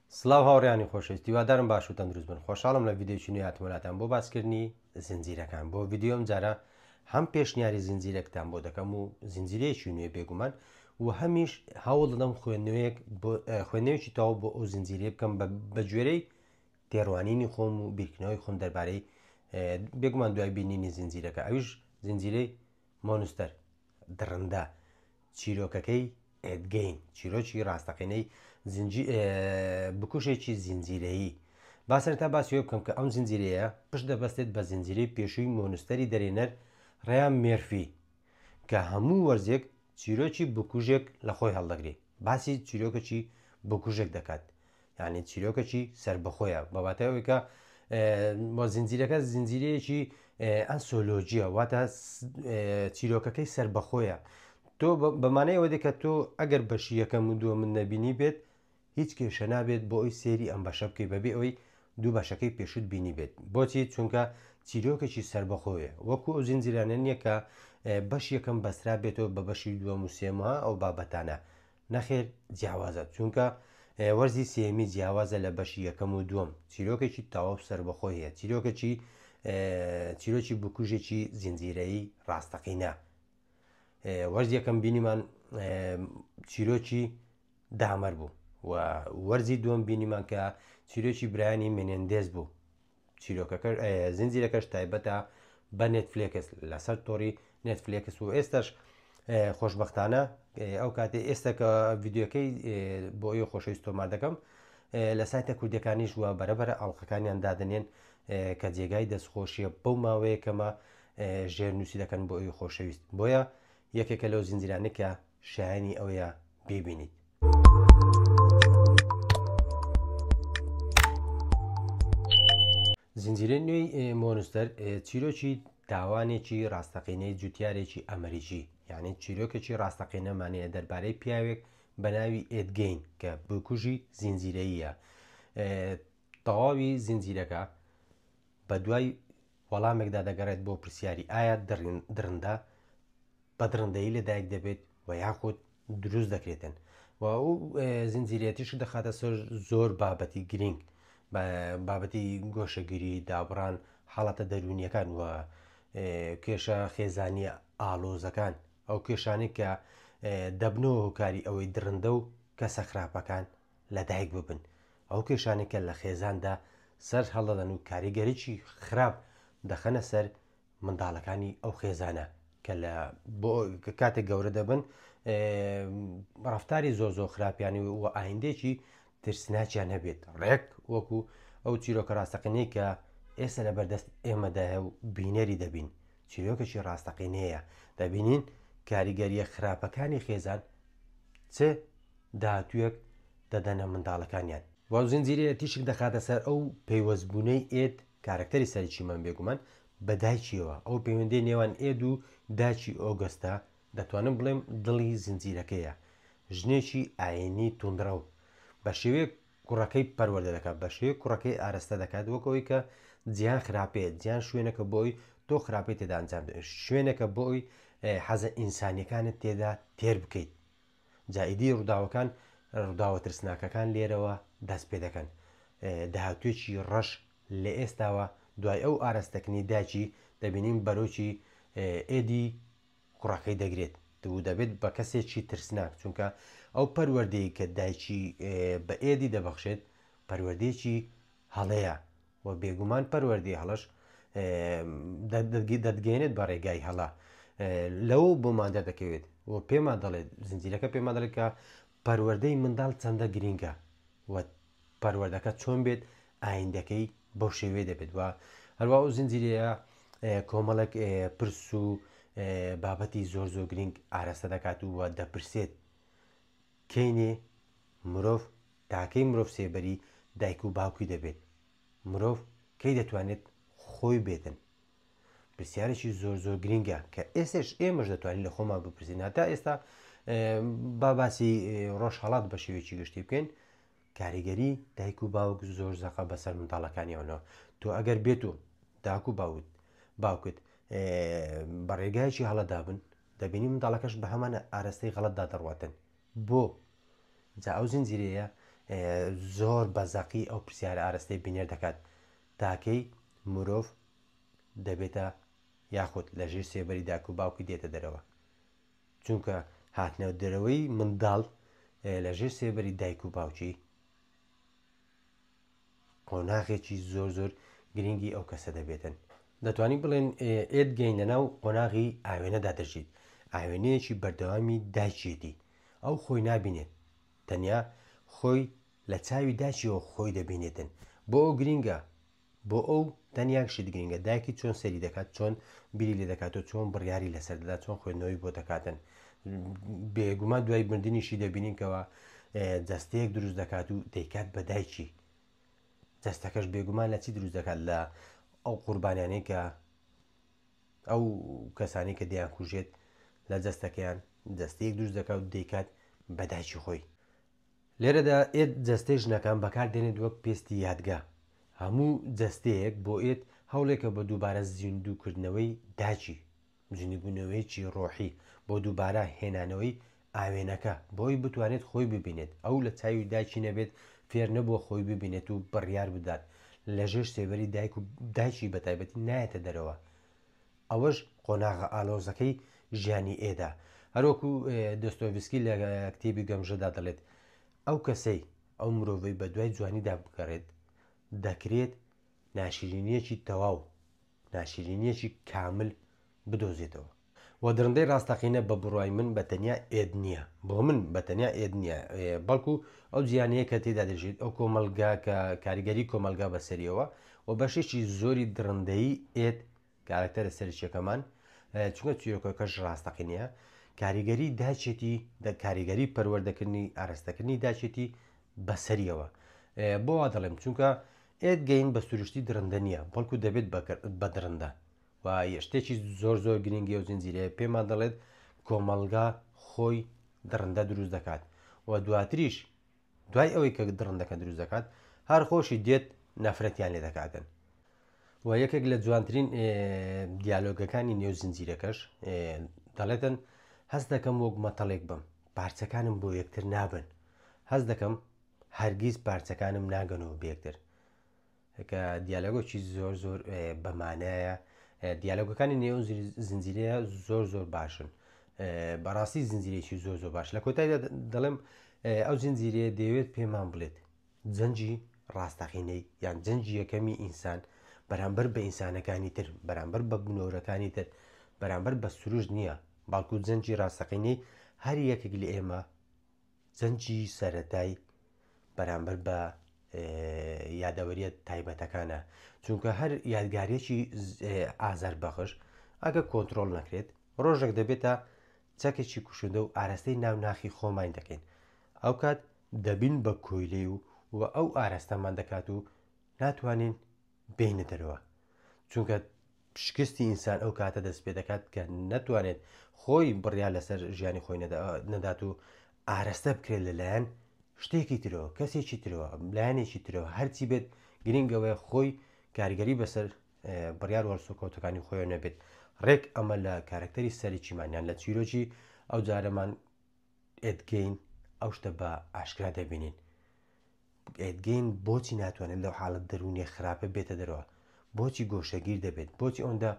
سڵاو هاوڕێیانی خۆشەویست هیوادارم باش و تەندروست بن خۆشحاڵم لە ڤیدیۆیەکی نوێ هاتمە لاتان بۆ باسکردنی زنجیرەکان بۆ ڤیدیۆم جارە هەم پێشنیاری زنجیرەکتان بۆ دەکەم و زنجیرەیەکی نوێ بێگومان و هەمیش هەوڵ دەدەم خوێندنەوەیەک خوێندنەوەیەکی تەواو بۆ ئەو زنجیرەیە بکەم بە گوێرەی تێڕوانینی خۆم و بیرکردنەوەی خۆم دەربارەی بێگومان دوای بینینی زنجیرەکە ئەویش زنجیرەی مۆنستەر، دڕندە، چیرۆکەکەی ئێد گەین، چیرۆکی ڕاستەقینەی زنجی بکوژێکی زنجیرەیی. با سەرەتا باسی ئەوە بکەم کە ئەم زنجیرەیە پشت دەبەستێت بە زنجیرەی پێشووی مۆنستەری دەرێنەر ڕیان مێرفی کە هەموو وەرزێک چیرۆکی بکوژێک لە خۆی هەڵدەگرێت باسی چیرۆکەکی بکوژێک دەکات یعنی چیرۆکەکی سەربەخۆیە بە واتای ئەوەی کە زنجیرەکە زنجیرەیەکی ئەنسۆلۆژیە واتە چیرۆکەکەی سەربەخۆیە تۆ بەمانەیەوە دێ کە تۆ ئەگەر بەشی یەکەم و دووە من نەبینی بێت هیچ کێشە نابێت بۆ ئەوی سێری ئەم بەشە بکەی بەبێ ئەوەی دوو بەشەکەی پێشوت بینی بێت بۆچی چونکە چیرۆکێکی سربەخۆیە وەکو ئەو زنجیرانە نییە کە بەش یەکەم بەسرا بێتەوە بە بەشی دووەم و سێمە ئەو بابەتانە نەخێر جیاوازە چونکە وەرزی سێیەمی جیاوازە لە بەشی یەکەم و دووەم چیرۆکێکی تەواو سەربەخۆی هەیە چیرۆکێکی چیرۆکی بکوژێکی زنجیرەیی ڕاستەقینە وەرز یەکەم بینیمان چیرۆکی دامەر بوو و وەرزی دووەم بینیمان کە چیرۆکی برایانی مێنێندێز بوو چیرۆکەکە زنجیرەکەش تایبەتە بە نێتفلێکس لەسەر تۆڕی نێتفلێکس و ئێستش خۆشببختانە ئەو کاتێ ئێستا کە ڤیددیوەکەی بۆ ئێوە خۆشەویست تۆمار دەکەم لە سایتە کوردەکانیش وە بەرەبەرە ئەڵلقەکانیان دادنێن کە جێگای دەستخۆشیە بەو ماوەیە کەمە ژێرنووسی دەکەن بۆ ئەوی خۆشەویست بۆیە یەکێکە لەو زنجیرانە کە شایانی ئەوەیە بیبینیت. زنجیرەی نوێی مۆنستەر چیرۆکی تاوانێکی ڕاستەقینەی جوتیارێکی ئەمریکی یعنی چیرۆکێکی ڕاستەقینەمانەیە دەربارەی پیاوێک بە ناوی ئێدگەین کە بکوژی زنجیرەیە تەواوی زنجیرەکە بە دوای وەڵامێکدا دەگەڕێت بۆ پرسیاری ئایا دڕندە بە دڕندەیی لەدایک دەبێت و یاخود دروست دەکرێتن و ئەو زنجیرەیە تیشک دەخاتە سەر زۆر بابەتی گرنگ بابەتی گۆشەگیری دابڕان حاڵەتە دەروونیەکان و کێشە خێزانیە ئالۆزەکان ئەو کێشانەی کە دەبنەوە هۆکاری ئەوەی دڕندە و کەسە خراپەکان لەدایک ببن ئەو کێشانەی کە لە خێزاندا سەر هەڵدەدەن و کاریگەریی خراپ دەخەنە سەر منداڵەکانی ئەو خێزانە کە لە بۆ کاتێک گەورە دەبن ڕفتاری زۆر زۆر خراپیانی و ئایندێکی ترسناکیان هەبێت ڕێک وەکو ئەو چیرۆکە ڕاستەقینەی کە ئێستا لە بەردەست ئێمەدایە و بینەری دەبین چیرۆکێکی ڕاستەقینەیە دەبینین کاریگەریە خراپەکانی خێزان چ داهاتوویەک دەدەنە منداڵەکانیان. وە ئەو زنجیرەیە تیشک دەخاتە سەر ئەو پەیوەستبوونەی ئێد، کارەکتەری سەرەکیمان بێگومان، بە دایکیەوە، ئەو پەیوەندیەی نێوان ئێد و دایکی ئۆگەستا دەتوانم بڵێم دڵی زنجیرەکەیە، ژنێکی ئایینی توندڕەو، بە شێوەیەک کوڕەکەی پەروەردە دەکات، بە شێوەیەک کوڕەکەی ئارەستە دەکات وەک ئەوەی کە جیهان خراپەیە، جیهان شوێنێکە بۆ ئەوەی تۆ خراپەی تێدا ئەنجام بدەیت، شوێنێکە بۆ ئەوەی حەزە ئینسانیەکانت تێدا تێر بکەیت. جا ئیدی ڕووداوەکان ڕووداوە ترسناکەکان لێرەوە دەست پێ دەکەن داهاتوێکی ڕەش لە ئێستاوە دوای ئەو ئارەستەکنی داکی دەبینین بەرۆکی ئێدی کوڕەکەی دەگرێت و دەبێت بە کەسێکی ترسناک چونکە ئەو پەروەردەی کە دایکی بە ئێدی دەبەخشێت پەروەردەیەکی هەڵەیە و بێگومان پەروەردەی هەڵەش دەتگەێنێت بە ڕێگای هەڵە لەوە بۆمان دەردەکەوێت و پێمان دەڵێت زنجیرەکە پێمان دەڵێت کە پەروەردەی منداڵ چەندە گرینگە و پەروەردەکە چۆن بێت ئایندەکەی بەو شێوەیە دەبێت و هەروە ئەو زنجیرەیە کۆمەڵێک پرس و بابەتی زۆر زۆر گرنگ ئاراستە دەکات و دەپرسێت کەینێ مرۆڤ تاکەی مرۆڤ سێبەری دایک و باوکی دەبێت مرۆڤ کەی دەتوانێت خۆی بێتن پرسیارێکی زۆر زۆر گرنگە کە ئێستش ئێمەش دەتوانین لە خۆمان بپرسین هەتا ئێستا با باسی ڕۆژهەڵات بە شێوەیەکی گشتی بکەین کاریگەری دایک و باوک زۆر زەقە بەسەر منداڵەکانیانەوە تۆ ئەگەر بێت و داک و باوت باوکت بە ڕێگایەکی هەڵەدا بن دەبینی منداڵەکەش بە هەمان ئارەستەی غەڵەتدا دەڕواتن بۆ جا ئەو زنجیرەیە زۆر بە زەقی ئەو پرسیارە ئارەستەی بینەر دەکات تاکەی مرۆڤ دەبێتە یاخود لە ژێر سێبەری داک و باوکی دێتە دەرەوە چونکە هاتنە دەرەوەی منداڵ لە ژێر سێبەری دایک و باوکی قۆناغێکی زۆر زۆر گرنگی ئەو کەسە دەبێتن. دەتوانین بڵێن ئێد گەین لەناو قۆناغی ئاوێنەدا دەژیت، ئاوێنەیەکی بەردەوامی دایکیەتی، ئەو خۆی نابینێت، تەنیا خۆی لە چاوی دایکیەوە خۆی دەبینێتن، بۆ ئەو گرینگە بۆ ئەو تەنیا شت گرینگە دایکی چۆن سەیری دەکات، چۆن بیری لێ دەکات و چۆن بڕیاری لەسەر دەدات، چۆن خوێندنەوەی بۆ دەکاتن. بێگومان دوای مردنیشی دەبینین کەوا جەستەیەک دروست دەکات و دەیکات بە دایکی. جەستەکەش بێگومان لە چی دروست دەکات لە ئەو قوربانیانەی کە ئەو کەسانی کە دەیان کوژێت لە جەستەکەیان جەستەیەک دروست دەکات و دەیکات بە دایکی خۆی. لێرەدا ئێد جەستەی ژنەکان بەکار دێنێت وەک پێستی یادگە. هەموو جەستەیەک بۆ ئێد هەوڵێکە بۆ دووبارە زیندووکردنەوەی داکی، زیندووبوونەوەیەکی ڕۆحی، بۆ دووبارە هێنانەوەی ئاوێنەکە، بۆی بتوانێت خۆی ببینێت. ئەو لە چاوی دایکی نەبێت فێر نەبووە خۆی ببینێت و بڕیار بدات. لەژێر سێبەری دایک و دایکی بەتایبەتی نایەتە دەرەوە. ئەوەش قۆناغە ئالۆزەکەی ژیانی ئێدە. هەروەکو دۆستۆیڤسکی لە کتێبی گەمژەدا دەڵێت، ئەو کەسەی، ئەو مرۆڤەی بە دوای جوانیدا بگەڕێت، دەکرێت ناشیرینییەکی تەواو، ناشیرینییەکی کامل بدۆزێتەوە. وە دڕندەی ڕاستەقینە بە بڕوای من بە تەنیا ئێد نییە. بۆ من بە تەنیا ئێد نییە، بەڵکو ئەو جیهانەیە کە تێیدا دەژیت، ئەو کۆمەڵگا کە کاریگەری کۆمەڵگا بەسەریەوە و بەشێکی زۆری دڕندەیی ئێد کارەکتەرە سەرەکیەکەمان چونکە چیرۆکەکەش ڕاستەقینەیە کاریگەری داچێتی دە کاریگەری پەروەردەکردنی ئارەستەکردنی داچێتی بەسەریەوە بۆ وا دەڵێم چونکە ئێد گەین بە سروشتی دڕندە نییە بەڵکو دەبێت بە دڕندە و شتێکی زۆر زۆر گرنگی و زنجیرەیە پێمان دەڵێت کۆمەڵگا خۆی دڕندە دروست دەکات و دواتریش دوای ئەوەی کە دڕندەکە دروست دەکات هەر خۆشی دێت نەفرەتیان لێ دەکاتن و یەکێک لە جوانترین دیالۆگەکانی نێو زنجیرەکەش دەڵێتن هەست دەکەم وەک مەتەڵێک بم پارچەکانم بۆ یەکتر نابن هەست دەکەم هەرگیز پارچەکانم ناگەنەوە بێکتر کە دیالۆگێکی زۆر زۆر بەمانایە دیالۆگەکانی نێو زنجیرەیە زۆر زۆر باشن بەڕاستی زنجیرێکی زۆر زۆر باش لە کۆتاییدا دەڵێم ئەو زنجیرەیە دەیەوێت پێمان بڵێت جەنگی ڕاستەقینەی یان جەنگی یەکەمی ئینسان بەرامبەر بە ئینسانەکانی تر بەرامبەر بە بنۆرەکانی تر بەرامبەر بە سروشت نییە بەڵکو جەنگی ڕاستەقینەی هەر یەکێک لە ئێمە جەنگی سەرەتای بەرامبەر بە یادەوەریە تایبەتەکانە چونکە هەر یادگاریەکی ئازار بەخش ئەگە کۆنتترۆل نەکرێت ڕۆژێک دەبێتە چەکێکی کوشندە و ئارەستەی ناو ناخی خۆمان دەکەین ئەوکات دەبین بە کۆیلەی و و ئەو ئارەستەمان دەکات و ناتوانین بێینە دەرەوە چونکە شکستی ئینسان ئەو کاتە دەست پێ دەکات کە نەتوانێت خۆی بڕیار لەسەر ژیانی خۆی نەدات و ئارەستە بکرێت لەلایەن شتێکی ترەوە کەسێکی ترەوە لایەنێکی ترەوە هەرچی بێت گرنگەوەی خۆی کاریگەری بەسەر بڕیار وەرسوکەوتەکانی خۆی نەبێت ڕێک ئەمە لە کارکتەری سەرەکیمان یان لە چیرۆکی ئەو جارەمان ئێدگەین ئەو شتە بە ئاشکرا دەبینین ئێدگەین بۆچی ناتوانێت لەو حاڵەت دەروونیە خراپە بێتە دەرەوە بۆچی گۆشەگیر دەبێت بۆچی ئەوەندە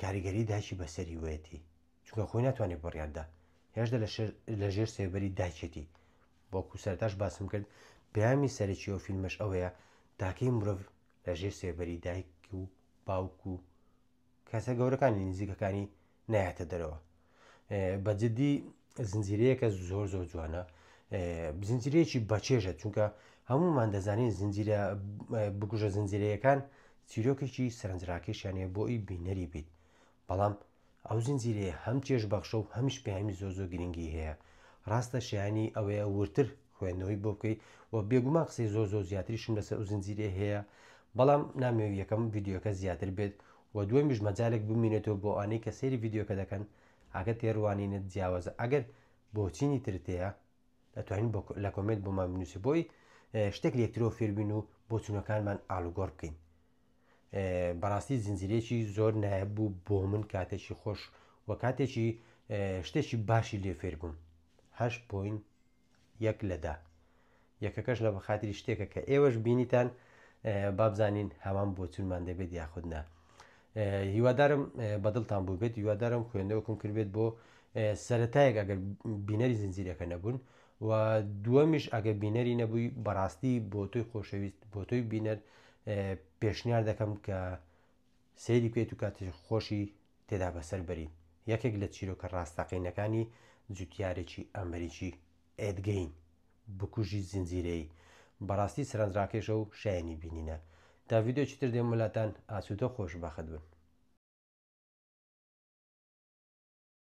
کاریگەری دایکی بەسەری وێتی چونکە خۆی ناتوانێت بڕیاردا هێشتا لە ژێر سێبەری دایکێتی وەکو سەرتاش باسم کرد پەیامی سەرەکی ئەو فیلمەش ئەوەیە تاکەی مرۆڤ لە ژێر سێبەری دایک و باوک و کەسە گەورەکانی نزیکەکانی نایەتە دەرەوە بە جدی زنجیرەیەکە زۆر زۆر جوانە زنجیرەیەکی بەچێژە چونکە هەمومان دەزانین زنجیرە بکوژە زنجیرەیەکان چیرۆکێکی سەرنجراکێشیان هەیە بۆ ئی بینەری بیت بەڵام ئەو زنجیرەیە هەم چێژ بەخشە و هەمیش پەیامی زۆر زۆر گرنگی هەیە ڕاستە شایانی ئەوەیە وردتر خوێندنەوەی بۆ بکەیت و بێگومان قسەی زۆر زۆر زیاتریشم لەسەر ئەو زنجیرەیە هەیە بەڵام نامەوێت یەکەم ڤیدیۆکە زیاتر بێت و دووەمیش مەجالێک بمینێتەوە بۆ ئەوانەی کە سەیری ڤیدیۆکە دەکەن ئەگەر تێڕوانینت جیاوازە ئەگەر بۆچینی ترت هەیە دەتوانین لە کۆمێنت بۆمان بنووسی بۆی شتێک لە یەکترەوە فێربین و بۆچوونەکانمان ئاڵوگۆڕ بکەین بەڕاستی زنجیرەیەکی زۆر نایاب بوو بۆ من کاتێکی خۆش و کاتێکی شتێکی باشی لێ فێر بووم هەش پوین یەک لە دە. یەکەکەش لە بەخاتری شتێکە کە ئێوەش بینیتان بابزانین هەمان بۆچونمان دەبێت یاخود نا. هیوادارم بەدڵتان بوو بێت، هیوادارم خوێندنەوەکم کردبێت بۆ سەتایەک ئەگەر بینەری زنجیرەکە نەبوون و دووەمیش ئەگەر بینەری نەبووی بەڕاستی بۆ تۆی خۆشەویست بۆ تۆی بینەر پێشنیار دەکەم کە سەیری بکەیت و کاتێک خۆشی تێدا بەسەر بەری. یەکێک لە چیرۆکە ڕاستەقینەکانی جوتیارێکی ئەمریکی ئێد گەین، بکوژی زنجیرەیی، بەڕاستی سەرنجڕاکێشە و شایەنی بینینە. تا ڤیدیۆیەکی تر دێمە لاتان، ئاسوودە و خۆشبەخت بن.